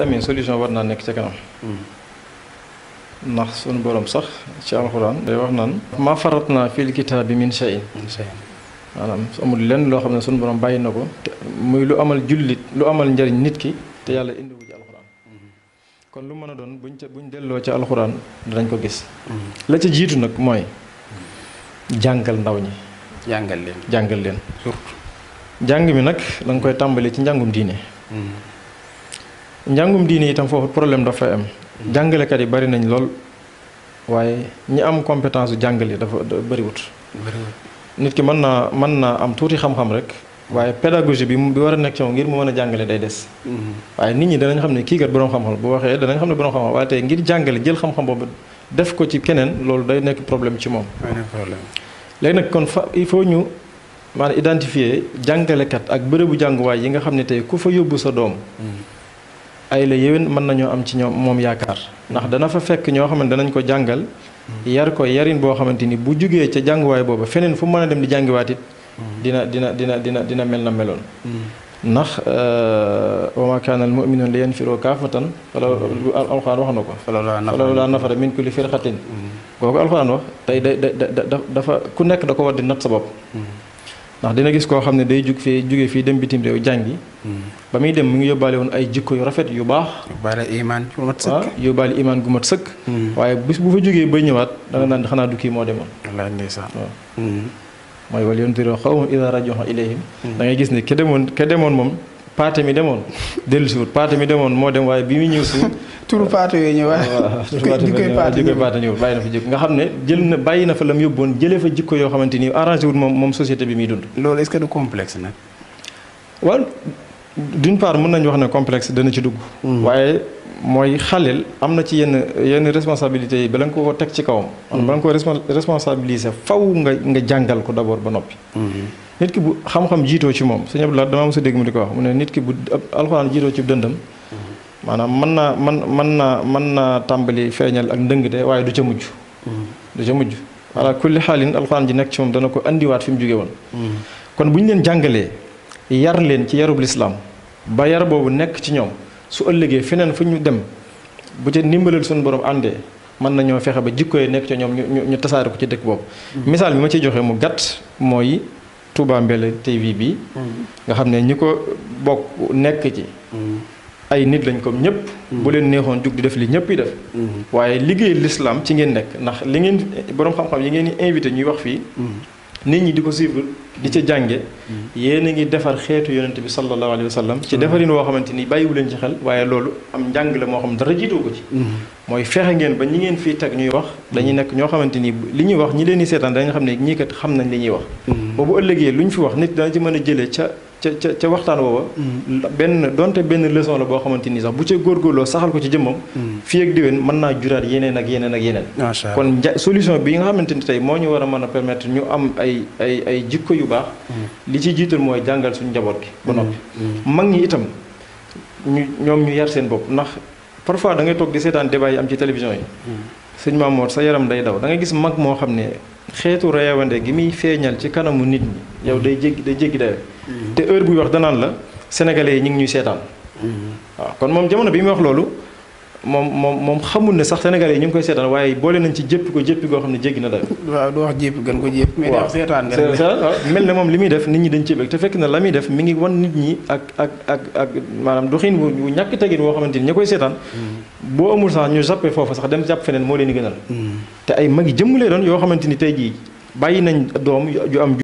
amee solution war naa nekk ca kanam ndax sunu borom sax ci alxuraan day wax naan maa farat naa fil kitaabi min shay'in maanaam amul lenn loo xam ne sunu borom bàyyi na ko te muy lu amal jullit lu amal njariñ nit ki te yàlla indiwu ci alxuraan kon lu mën a doon buñ delloo ci alxuraan danañ ko gis la ca jiitu nag mooy jàngal ndaw ñi jàngal leen surtout jàng mi nag da nga koy tàmbali ci njàngum diine njàngum diine itam foofu problème dafay am jàngalekat yi bari nañ lool waaye ñi am compétence u jàngale dafa bariwut nit ki mën naa am tuuti xam-xam rek waaye pédagogie bi war a nekk ci moom ngir mu mën a jàngale day des waaye nit ñi danañ xam ne kii kat boroom xam-xam bu waxee danañ xam ne boroom xam-xam waaye tey ngir jàngale jël xam-xam boobu def ko ci keneen loolu day nekk problème ci moom léegi nag kon il faut ñu maanaam identifier jàngalekat ak bërëbu jànguwaay yi nga xam ne tey ku fa yóbbu sa doom ay la yéwén mën nañoo am ci ñoom moom yaakaar ndax dana fa fekk ñoo xam ne danañ ko jàngal yar ko yarin boo xamante ni bu jugee ca jànguwaay booba feneen fu mën a dem di jàngiwaat it dina mel na meloon ndax wa maa kaana al mu'minuuna li yanfiroo kaafatan alxuraan wax na ko falawlaa nafara min kulli firqatin kooku alxuraan wax tey dafa ku nekk da ko war di natt sa bopp ndax dina gis koo xam ne day jóge fii dem bitim réew jàngi ba muy dem mu ngi yóbbaale woon ay jikko yu rafet yu baax yóbbaale imaan gu mat sëkk waaye bis bu fa jógee bay ñëwaat da nga naan xanaa du kii moo demoon wallaahi ndeysaan mooy wal yundiroo qawmahum izaa raja'uu ilayhim da ngay gis ne ke demoon moom paate mi demoon dellusiwut paate mi demoon moo dem waaye bi muy ñëw si turu paate yooyu ñëwaat jikkoy paate ñëw bàyyi na fa jikko nga xam ne bàyyi na fa la mu yóbboon jëlee fa jikko yoo xamante ni arrangé wut moom société bi muy dund loolu est-ce que du complexe nag waaw d'une part mën nañu wax ne complexe dana ci dugg waaye mooy xaleel am na ci yenn responsabilités yi bala nga ko teg ci kawam bala nga ko responsabiliser faw nga jàngal ko d'abord ba noppi nit ki bu xam-xam jiitoo ci moom sëñ Abdoulaye damaa mos a dégg mu di ko wax mu ne nit ki bu alxuraan jiitoo ci dëndam maanaam mën naa tàmbali feeñal ak ndëngte waaye du ca mujj ala kulli xaalin alxuraan ji nekk ci moom dana ko andiwaat fi mu jóge woon kon bu ñu leen jàngalee yar leen ci yarub lislaam ba yar boobu nekk ci ñoom su ëllëgee feneen fu ñu dem bu ca ndimbalal suñu borom àndee mën nañoo fexe ba jikko yi nekk ci ñoom ñu tasaare ko ci dëkk boobu misaal bi ma ciy joxe mu gàtt mooy Touba Mbella TV bi nga xam ne ñi ko bokk nekk ci ay nit lañ comme ñëpp bu leen neexoon jug di def li ñëpp yi def waaye liggéey l'islam ci ngeen nekk ndax li ngeen boroom xam-xam yi ngeen di invité ñuy wax fii nit ñi di ko suivre di ca jànge yéen a ngi defar xeetu yonent bi sallallahu alayhi wa sallam ci defarin woo xamante ni bàyyiwu leen ci xel waaye loolu am njàng la moo xam dara jiitoo ko ci mooy fexe ngeen ba ñi ngeen fii teg ñuy wax dañuy nekk ñoo xamante ni li ñuy wax ñi leen di seetaan dañu xam ne ñii kat xam nañ li ñuy wax boobu ëllëgee lu ñu fi wax nit dana ci mën a jëlee ca waxtaan woowa donte benn leçon la boo xamante ni sax bu ca góorgóorloo saxal ko ci jëmmam fii ak déwén mën naa juraat yeneen ak yeneen ak yeneen kon solution bi nga xamante ni tey moo ñu war a mën a permettre ñu am ay jikko yu baax li ci jiital mooy jàngal suñu njaboot gi ba noppi mag ñi itam ñoom ñu yar seen bopp ndax parfois da ngay toog di seetaan débat yi am ci télévision yi sëñ Mamour sa yaram day daw da ngay gis mag moo xam ne xeetu reewande gi muy feeñal ci kanamu nit ñi yow day jéggi dayo te heure buy wax danaan la sénégalais yi ñu ngi ñuy seetaan waaw kon moom jamono bi muy wax loolu moom xamul ne sax sénégalais yi ñu ngi koy seetaan waaye boole nañ ci jéppi goo xam ne jéggi na dayo waaw du wax jéppi gën ko jéppi mais wax seetaan waaw mel ne moom li muy def nit ñi dañ ci bëgg te fekk na la muy def mi ngi wan nit ñi ak maanaam doxin wu ñàkk tegin woo xamante ni ña koy seetaan boo amul sax ñu jàppee foofu sax dem jàpp feneen moo leen di gënal te ay mag yi jëmmulee doon yoo xamante ni tey jii bàyyi nañ doom ju am